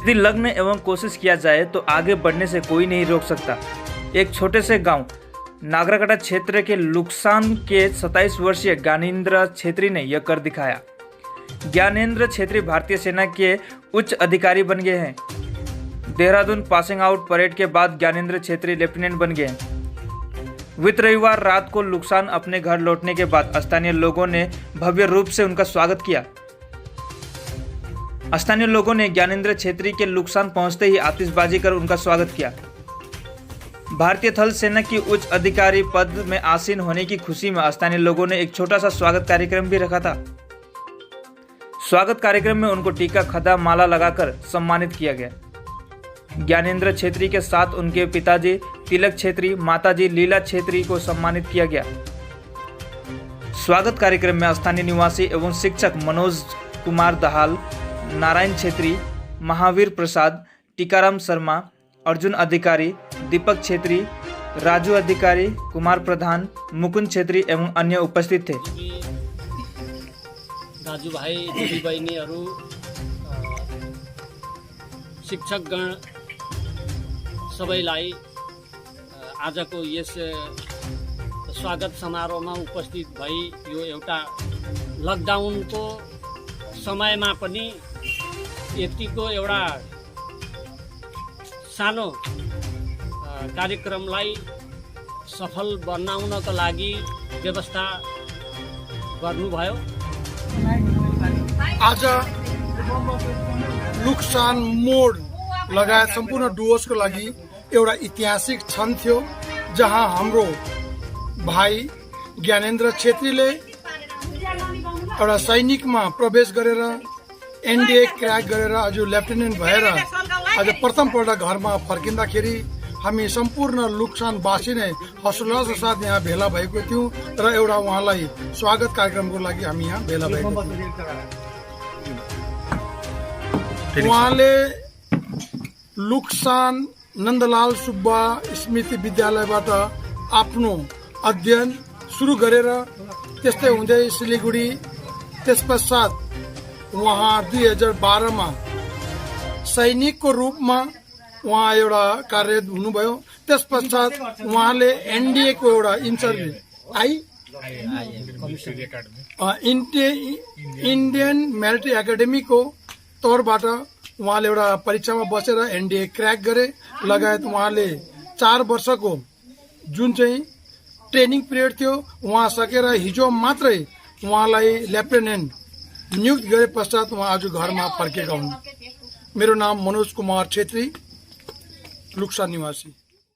यदि लग्न एवं कोशिश किया जाए तो आगे बढ़ने से कोई नहीं रोक सकता। एक छोटे से गांव नागराकटा क्षेत्र के लुक्सान के 27 वर्षीय ज्ञानेंद्र छेत्री ने यह कर दिखाया। ज्ञानेंद्र छेत्री भारतीय सेना के उच्च अधिकारी बन गए हैं। देहरादून पासिंग आउट परेड के बाद ज्ञानेंद्र छेत्री लेफ्टिनेंट बन गए हैं। वित रविवार रात को लुक्सान अपने घर लौटने के बाद स्थानीय लोगों ने भव्य रूप से उनका स्वागत किया। स्थानीय लोगों ने ज्ञानेंद्र छेत्री के लुक्सान पहुंचते ही आतिशबाजी कर उनका स्वागत किया। भारतीय थल सेना की उच्च अधिकारी पद में आसीन होने की खुशी में स्थानीय लोगों ने एक छोटा सा स्वागत कार्यक्रम भी रखा था। स्वागत कार्यक्रम में उनको टीका खदा माला लगाकर सम्मानित किया गया। ज्ञानेंद्र छेत्री के साथ उनके पिताजी तिलक छेत्री, माताजी लीला छेत्री को सम्मानित किया गया। स्वागत कार्यक्रम में स्थानीय निवासी एवं शिक्षक मनोज कुमार दहाल, नारायण छेत्री, महावीर प्रसाद, टीकाराम शर्मा, अर्जुन अधिकारी, दीपक छेत्री, राजू अधिकारी, कुमार प्रधान, मुकुंद छेत्री एवं अन्य उपस्थित थे। दाजुभाइ दिदीबहिनीहरू, शिक्षकगण सबैलाई आजको यस स्वागत समारोहमा उपस्थित भई यो एउटा लकडाउनको समयमा पनि यतिको एउटा सानो कार्यक्रमलाई सफल बनाउनको लागि व्यवस्था गर्नुभयो। आज लुक्सान मोड लगायत सम्पूर्ण डुवर्सको लागि एउटा ऐतिहासिक क्षण थियो, जहाँ हाम्रो भाइ ज्ञानेन्द्र छेत्रीले एउटा सैनिकमा प्रवेश गरेर एनडीए क्र्याक गरेर आज लेफ्टिनेन्ट भएर आज प्रथमपल्ट घरमा फर्किँदाखेरि हामी सम्पूर्ण लुक्सानवासी नै हर्षोल्लासका साथ यहाँ भेला भएको थियौँ र एउटा उहाँलाई स्वागत कार्यक्रमको लागि हामी यहाँ भेला भएको थियौँ। उहाँले लुक्सान नन्दलाल सुब्बा स्मृति विद्यालयबाट आफ्नो अध्ययन सुरु गरेर त्यस्तै हुँदै सिलिगुडी, त्यसपश्चात उहाँ 2012 मा सैनिकको रूपमा उहाँ एउटा कार्यरत हुनुभयो। त्यसपश्चात उहाँले एनडीए को एउटा इन्चार्ज इन्डियन मिलिट्री एकाडेमी को तौरबाट उहाँले एउटा परीक्षामा बसेर एनडीए क्र्याक गरे। लगायत उहाँले 4 वर्षको जुन चाहिँ ट्रेनिङ पिरियड थियो उहाँ सकेर हिजो मात्रै उहाँलाई लेफ्टिनेन्ट नियुक्त गरे पश्चात उहाँ आज घरमा फर्केका हुन्। मेरो नाम मनोज कुमार छेत्री, लुक्सान निवासी।